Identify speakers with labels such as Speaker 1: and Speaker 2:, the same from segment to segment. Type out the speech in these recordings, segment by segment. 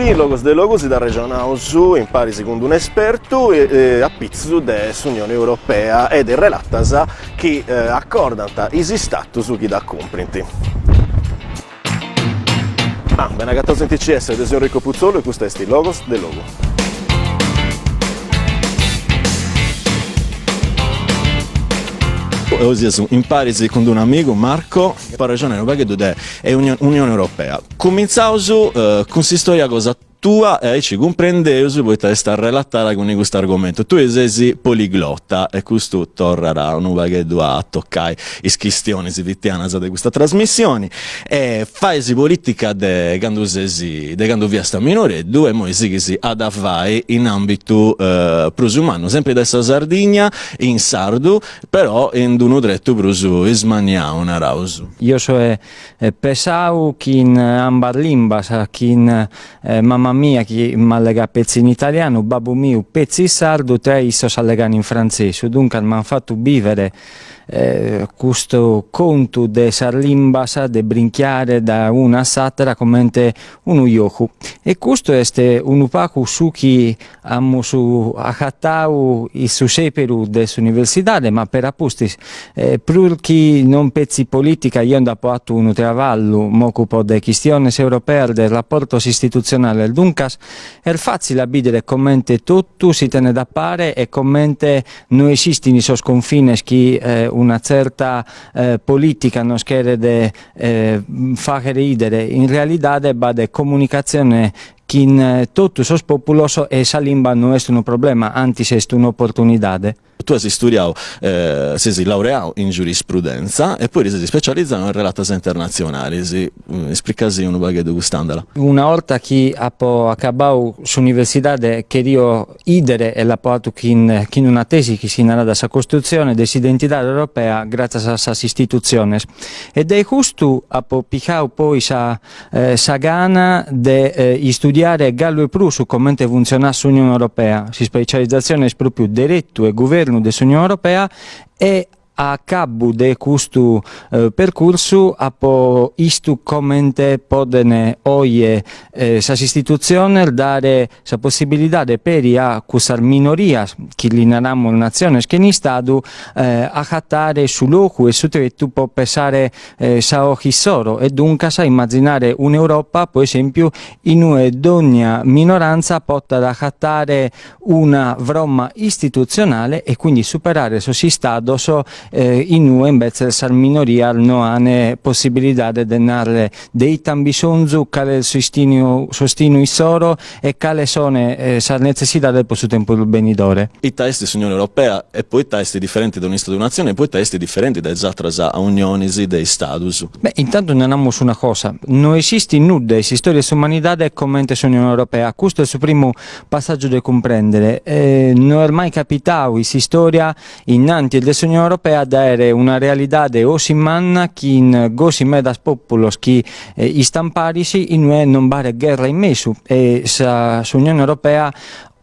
Speaker 1: Sempiri in Logos de Logu si dd'arrexonaus imparis cun d'un'espertu a pitzus de s'Unioni Europea e de is relatas chi acordant is istatus chi dda cumprint. Ah, bene agataus in TCS, deu seu Enrico Putzolu e custa est Logos de Logu. Oi seus imparis cun d'un'amigu Marco po arrexonai unu pagheddu de Unioni Europea. Cumintzaus cun s'istoria cosa tua e aici cumprendeus poita est arrelatada cun custu argomentu. Tui ses poliglota e custu torrat unu pagheddu a tocai is chistionis fitianas de custa trasmissioni e fais politica de candu ses de candu fiast minoreddu e immoi sighis a dda fai in ambitu prus mannu, sempri de sa Sardigna in sardu, però in d'unu tretu prus ismanniau, naraus.
Speaker 2: Io soe Pesau chin ambas limbas, chin mama mia chi m'allegat petzi in italianu, babbu miu petzi in sardu, tra issos allegan in frantzesu, duncas m'an fatu bìvere custu contu de sas limbas, de brinchiare da una a s'àtera comente unu jocu. E custu est unu pagu su chi Amus acatau in su sèperu de s'universidade, ma peri a pustis, prus chi non petzi polìtica, eo nd'apo atu unu travallu, m'ocupo de chistiones europeas, de raportos istitutzionales, duncas est fàtzile a bìdere comente totu si tenet a pare e comente no esistin sos confines chi una tzerta polìtica nos cheret fàghere 'ìdere, in realidade b'at comunicatzione Chin totu sos pòpulos e sa limba no est unu problema, antis est un'oportunidade.
Speaker 1: Tue as istudiadu, ses laureadu in giurisprudenza e poi ti ses ispecializadu in relatas internatzionales. Ispricasì unu pagheddu cust'andala.
Speaker 2: Una 'orta chi apo acabadu s'universidade cherio 'idere e l'apo 'atu chin chin una tesi chi si narat sa costrutzione de s'identidade europea gràtzias a sas istitutziones e dae custu apo picadu poi sa sa gana de istudiare galu 'e prus comente funtzionat s'Unione Europea, s'ispecializatzione est pròpiu deretu e guvernu de s'Unione Europea e a acabu de custu percursu apo 'istu comente poden oje sas istitutziones dare sa possibilidade peri a cussas minorias chi li naramus natziones chene istadu acatare su locu e su tretu po pesare sa 'oche issoro e duncas immazinare un'Europa, po esèmpiu, in ue dogna minoranza potat acatare una fromma istitutzionale e quindi superare sos istados in ue imbetzes sas minorias no an possibilidade de narrer de ite an bisonzu, cale est s'ostinu issoro e cales son sas netzessidades po su tempus benidore.
Speaker 1: Ita est s'Unione Europea e poita est diferenti de un'Istadu Natzione e poita est diferenti de is atras unionis de Istadus?
Speaker 2: Beh, intantu naramus una cosa, no esistit nudda in s'istoria 'e s'umanidade comente s'Unione Europea, custu est su primu passaggiu de cumprendere, no est mai capitau in s'istoria Innantis de s'Unione Europea de àere una realidade 'osi manna chin gosi medas pòpulos chi istan paris in ue non b'aret gherra in mesu e sa s'Unione Europea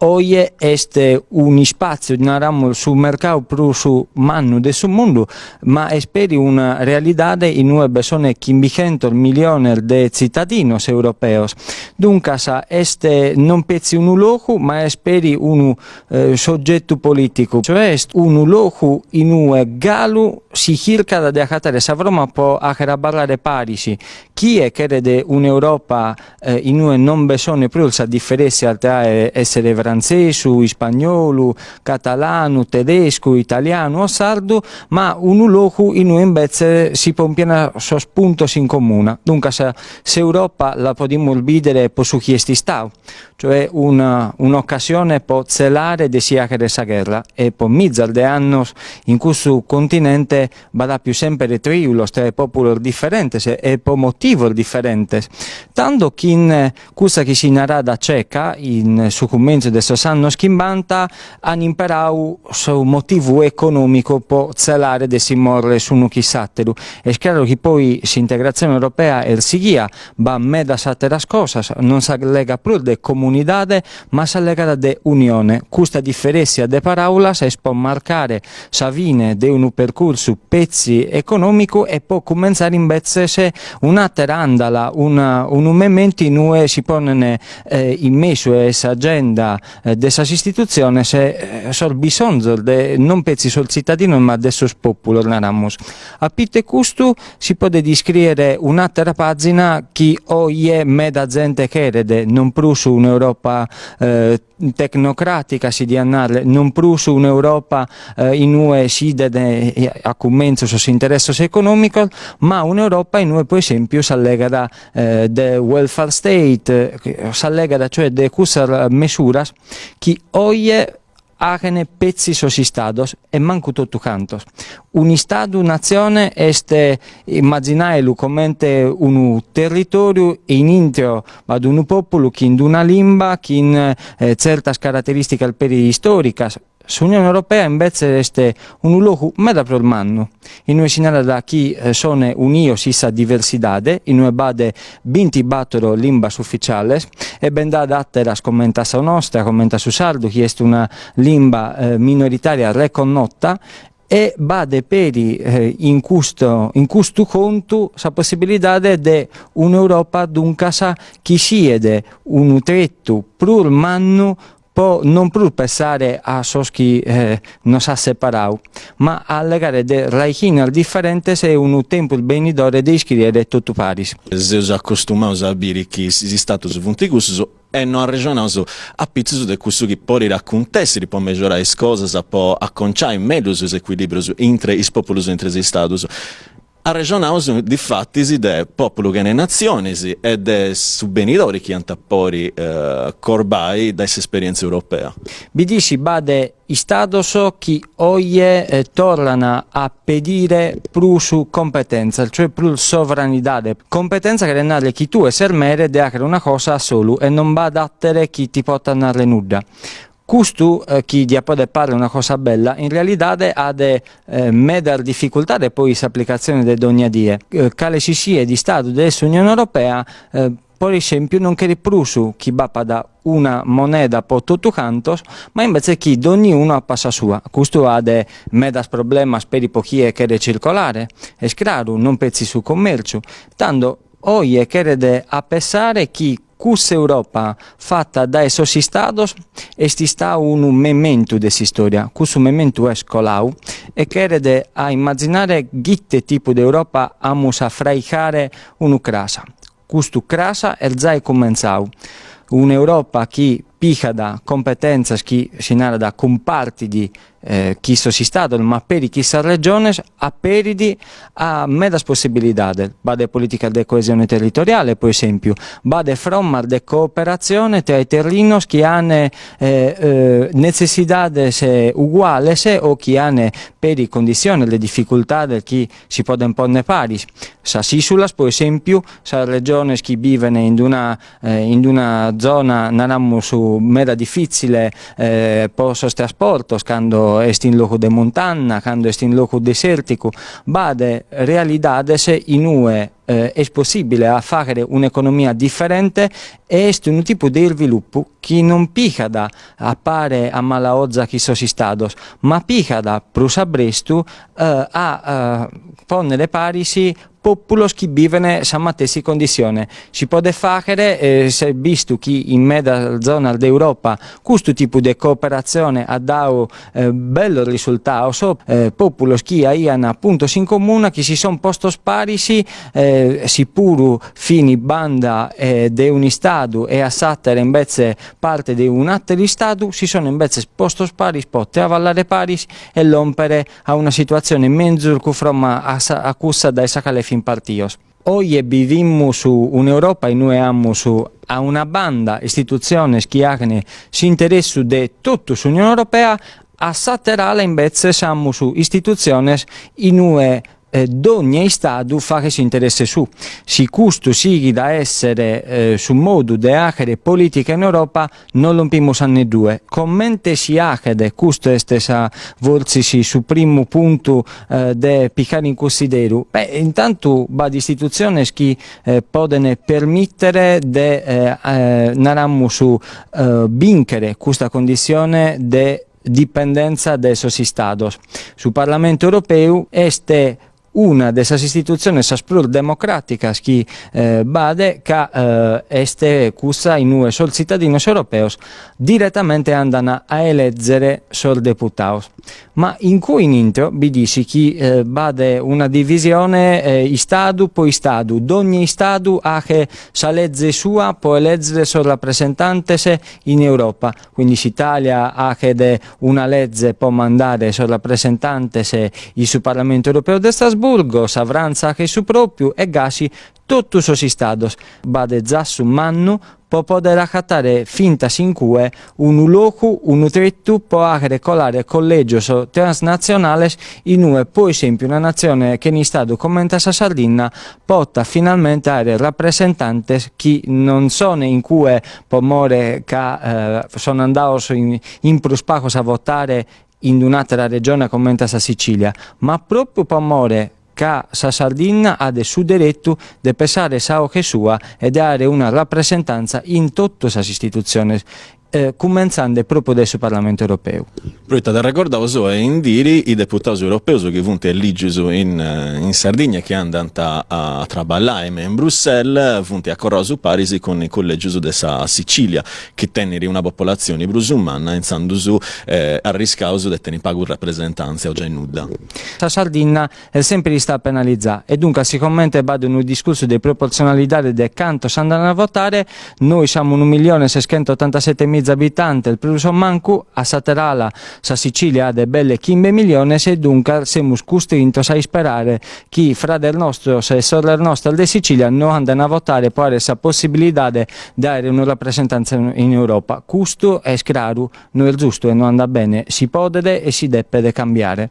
Speaker 2: oje est un'ispàtziu, naramus su mercau prus mannu de su mundu, ma est peri una realidade in ue be son chimbichentos miliones de tzitadinos europeos. Duncas est non petzi unu logu ma est peri unu Sogetu polìticu, cioè est unu logu in ue galu si chircat de acatare sa froma pro àghere abarrare paris chie cheret un'Europa in ue non be sono prus sa diferèntzia tra èssere frantzesu, ispagnolu, catalanu, tedescu, italianu o sardu, ma unu logu in ue imbetzes si pòmpiant sos puntos in comuna. Duncas s'Europa la podimus bìdere pro su chi est istadu. Cioè una un'ocasione po tzelare de si àghere sa gherra e po mizas de annos in cussu continente b'at àpiu semper trìulos tra pòpulos diferentes e po motivos diferentes. Tando chin cussa chi si narada CECA in su cumentzu de. de sos annos chimbanta an imperau su motivu economicu po tzelare de si morrer s'unu chin s'atteru. Est craru chi poi s'integratzione europea est sighia, b'at medas atteras cosas, non s'allegat prus de comunidade ma s'allegat de unione. Custa diferessia de paraulas est po marcare sa fine de unu percursu petzi econòmicu e po cumentzare imbetzes un'àtera àndala, unu mementu in ue si ponen in mesu 'e s'agenda de sas istitutziones sos bisonzos de non petzi sos tzitadinos ma de sos pòpulos, naramus. A pite custu si podet iscrìere un'àtera pàzina chi oje meda zente cheret, non prus un'Europa tecnocràtica si diat nàrrere, non prus un'Europa in ue si idet a cumentzu sos interessos econòmicos, ma un'Europa in ue pro esèmpiu s'allegat de welfare state, s'allegat cioè de cussas mesuras chi oje 'achen petzi sos istados e mancu totu cantos. Un'istadu natzione est immaginàelu comente unu territòriu in intro b'at unu pòpulu chin d'una limba, chin tzertas caraterìsticas peri istòricas. S'Unione Europea imbetzes est unu logu meda prus mannu, in ue si narat chi son unios in sa diversidade, in ue b'at bintibatoro limbas ufficiales e be nd'at àteras comente a sa nostra, comente a su sardu, chi est una limba minoritaria reconnota e b'at peri in custu in custu contu sa possibilidade de un'Europa duncas chi siet unu tretu prus mannu po non prus pessare a sos chi nos at separau, ma a allegare de raichinas diferentes e unu tempus benidore de iscriere totu paris.
Speaker 1: Seus acostumaus a biri chi is istatus funt cussus e no arrexonaus apitzus de cussu chi podit acuntessiri po megiorai is cosas, po aconciai mellus is ecuilibrius intre is populus e intre is istadus. Arrexonaus difatis de populu chene natzionis e de su benidori chi ant a podi corbai dae s'esperientzia europea.
Speaker 2: Bidis b'at istados chi oje torran a pedire prus competentzas, cioè prus sovranidade. Competenza cheret narrer chi tue ses mere de 'achere una cosa a solu e non b'at attere chi ti potat narrer nudda. Custu, chi diat poder parrer una cosa bella, in realidade at medas dificultades poi in s'aplicatzione de dogna die. Cale si siet istadu de s'Unione Europea, pro esempiu, non cheret prus chi b'apat una moneda po totu cantos, ma imbetzes chi donniunu apat sa sua. Custu at medas problemas peri po chie cheret circolare, est craru, non petzi su commerciu. Tando, oje cheret a pessare chi Cussa Europa fata dae sos istados est istau unu mementu de s'istoria, cussu mementu est colau e cheret a immazinare ghite tipu de Europa amus a fraicare unu cras. Custu cras est zai cumentzau. Un'Europa chi picat competentzas chi si narat cumpartit chin sos istados ma peri chin sas regiones aperit a medas possibilidades, b'at polìticas de coesione territoriale pro esèmpiu, b'at frommas de cooperatzione tra terrinos chi an netzessidades uguales o chi an peri conditziones de dificultades chi si podent pònnere paris, sas ìsulas pro esèmpiu, sas regiones chi biven in una in una zona naramus meda difitzile po sos trasportos cando est in logu de muntanna, cando est in logu deserticu, b'at realidades in ue est possibile a faghere un'economia diferente e est unu tipu de irviluppu chi non picat a pare a mala 'oza chin sos istados, ma picat prus a prestu a ponnere paris Pòpulos chi biven sa matessi condissione. Si podet fàghere, e s'est bistu chi in medas zonas de Europa custu tipu de cooperatzione at dadu bellos risultados, pòpulos chi aian puntos in comuna chi si son postos paris, si puru fin banda de un'istadu e a s'àtera imbetze parte de un'àteru istadu, si son imbetzes postos paris po travallare paris e lòmpere a una situatzione menzus cufromma a sa a cussa dae sa cale fin partios. Oje bivimus un'Europa in ue amus a una banda istitutziones chi 'achen s'interessu de totu s'Unione Europea, a s'àtera ala imbetzes amus istitutziones in ue. Dogna istadu faghet s'interesse su. Si custu sighit a èssere su modu de àghere polìtica in Europa no lompimus a neddue. Comente si àghet, custu est sa fortzis su primu puntu de picare in cunsideru. Beh, intantu b'at istitutziones chi podent permìtere de, naramus, bìnchere custa condissione de dipendentza de sos istados. Su Parlamentu Europeu est una de sas istitutziones sas prus democràticas chi b'at ca est cussa in ue sos tzitadinos europeos diretamente andan a elèzere sos deputados. Ma in cue in intro bi disit chi b'at una divisione istadu po istadu, dogni istadu achet sa leze sua po elèzere sos rapresentantes in Europa. Quindi s'Italia achet una leze po mandare sos rapresentantes in su Parlamentu Europeu de Strasburgo, sa Frantza achet su propriu e gasi totu sos istados. B'at zassu mannu po poder acatare fintas in cue unu locu, unu tretu po achere colare collegios transnatzionales in ue, po esempiu, una natzione chene istadu comente a sa Sardinna potat finalmente aere rapresentantes chi non sono in cue po more ca sono andados in prus pagos a votare in un'àtera regione comente a sa Sicilia, ma pròpiu po more ca sa Sardinna at su deretu de pesare sa 'oghe sua e de àere una rapresentantza in totu sas istitutziones, cumentzande pròpiu dae su Parlamentu Europeu.
Speaker 1: Proita t'arregordaus oi in diri is deputaus europeus chi funt elìgius in Sardigna e chi andant a traballai me in Bruxelles funt acorraus paris cun is collègius de sa Sicilia chi tenit una popolatzioni prus manna intzandus arriscaus de tenni pagu rapresentàntzia o giai nudda.
Speaker 2: Sa Sardinna est sempri istada penalizada e duncas sicomente b'at unu discursu de proportzionalidade de cantos andan a votare, nois semus unu millione e seschentotantasetemiza abitantes prus o mancu, a s'àtera ala sa Sicilia at belle chimbe milliones e duncas semus custrintos a isperare chi frades nostros e sorres nostras de Sicilia no anden a votare po àere sa possibilidade de àere una rapresentàntzia in Europa. Custu est craru, no est giustu e no andat bene, si podet e si depet cambiare.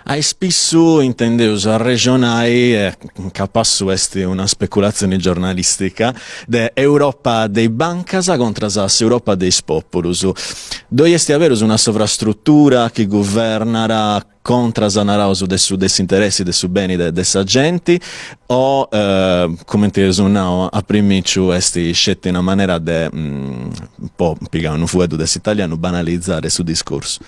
Speaker 1: A ispissu intendeus arrexonai, e capassu est una speculatzioni giornalistica, de Europa de is bancas contras a s'Europa de is populus. Ddoi est aberus una sovrastrutura chi guvernat contras, naraus, de su de s'interessi de su beni de sa genti o, cumenti eus nau a primìciu, est sceti una manera de, po pigai unu fueddu de s'italianu, banalizare su discursu?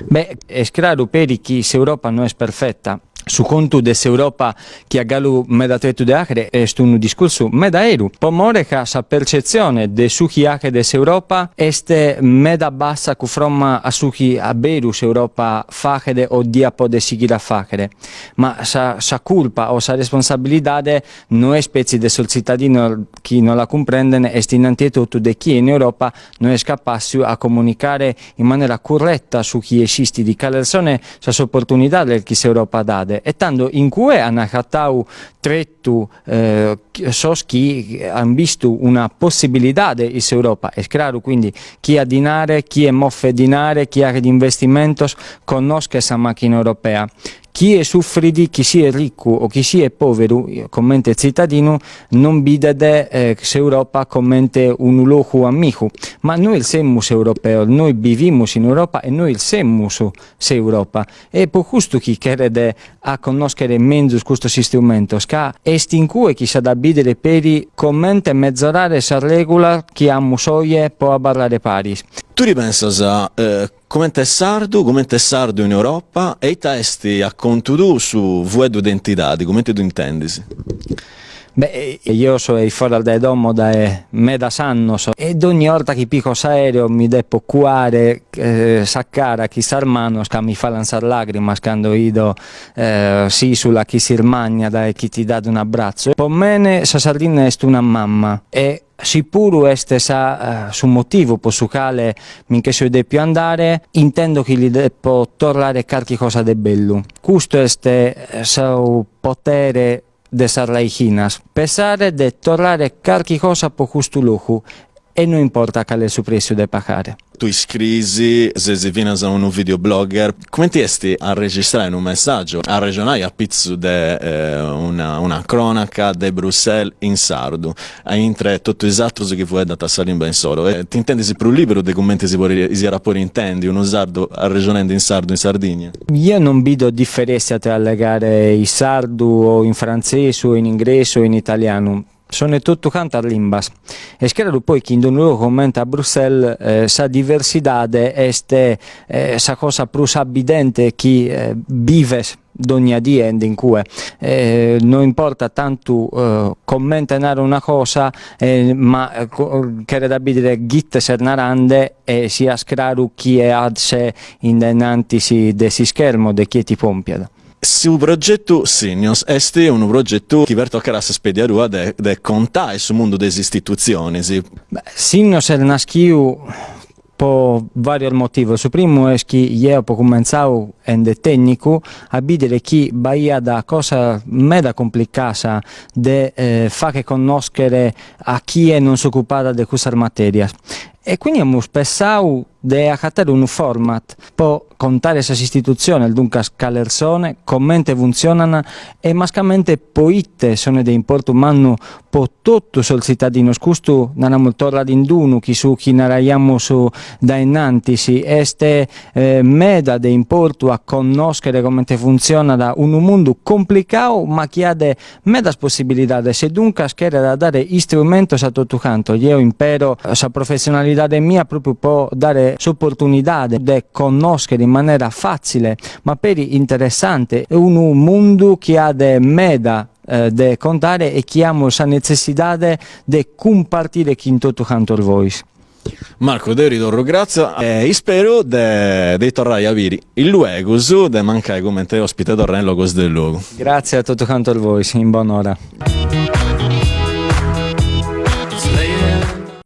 Speaker 2: Beh, est craru peri chi s'Europa no est perfeta. Su contu de s'Europa chi at galu meda tretu de àghere est unu discursu meda 'eru, po more ca sa percetzione de su chi aghet s'Europa est meda bassa cufromma a su chi a beru s'Europa faghet o diat poder sighire a fàghere. Ma sa sa curpa o sa responsabilidade no est petzi de sos tzitadinos chi no la cumprenden, est innanti 'e totu de chie in Europa no est capàssiu a comunicare in manera curreta su chi esistit, cales sono sas oportunidades chi s'Europa dat. E tando in cue an acatadu tretu sos chi an bistu una possibilidade in s'Europa. Est craru quindi chie at dinare, chie mofet dinare, chie aghet investimentos connoschet sa machina europea. Chie sufrit, chi siet riccu o chi siet poveru, comente tzitadinu, non bidet s'Europa comente unu logu amigu. Ma nois semus europeos, nois bivimus in Europa e nois semus s'Europa. E po custu chi cheret a connòschere menzus custos istrumentos, ca est in cue chi s'at a bìdere peri comente mezorare sas règulas chi amus oje po abarrare paris.
Speaker 1: Tui pensas Comente sardu, comente sardu in Europa e ita est a contu tuu su fueddu identidadi, comente ddu intendis?
Speaker 2: Beh, jeo soe foras dae domo dae medas annos e dogni 'orta chi pico s'aereo mi depo cuare sa cara chin sas manos ca mi falan sas lagrimas cando 'ido s'isula chi s'ismagnat e chi ti dat un'abbratzu. Po mene sa Sardinna est una mamma e Si puru est sa su motivu po su cale mi nche so dèpiu andare, intendo chi li depo torrare carchi cosa de bellu. Custu est su potere de sas raichinas, pessare de torrare carchi cosa po custu locu. E no importat cale est su prèssiu de pagare.
Speaker 1: Tui scriis, ses finas unu video blogger, cumenti est a registrai unu messàgiu, a arrexonai apitzus de una una cronaca de Bruxelles in sardu, intre totu is atrus chi fueddant sa limba insoru? T'intendis prus liberu de cumenti si podit si iat a podi intendi unu sardu arrexonendi in sardu in Sardigna?
Speaker 2: Jeo non bido diferèntzia tra allegare in sardu o in frantzesu o in ingresu o in italianu. Sono totu cantas limbas. Est craru poi chi in unu logu comente a Bruxelles sa diversidade est sa cosa prus abidente chi bives dogna die ende in cue. No importat tantu comente naro una cosa ma cheret a bìdere ghite ses narende e sias craru chie as in dae in antis de s'ischermo, de chie ti pòmpiat.
Speaker 1: Su progetu Sinnios est unu progetu chi pertocat a sa spèdia tua de de contai su mundu de is istitutzionis.
Speaker 2: Sinnios est naschiu po varios motivos, su primu est chi jeo apo cumentzau ende tecnicu a bìdere chi b'aiat cosas meda complicadas de fagher connòschere a chie non s'ocupat de cussas materias e quindi amus pessau de acatare unu format po contare sas istitutziones, duncas cales sono, comente funtzionan e mascamente po ite sono de importu mannu po totu sos tzitadinos, custu, naramus, torrat in d'unu chi su chi naraiamus dae innantis, est meda de importu a connòschere comente funtzionat unu mundu complicadu ma chi at medas possibilidades e duncas cheret a dare istrumentos a totu cantos. Jeo impero sa professionalidade mia propriu po dare s'oportunidade de connòschere in manera fàtzile ma peri interessante unu mundu chi at meda de contare e chi amus sa netzessidade de cumpartire chin totu cantos vois.
Speaker 1: Marco, deu ti torru gratzias e isperu de ti torrai a biri illuegus, de mancai cumenti ospite torra in Logos de Logu.
Speaker 2: Gratzias a totu cantos vois, in bon'ora.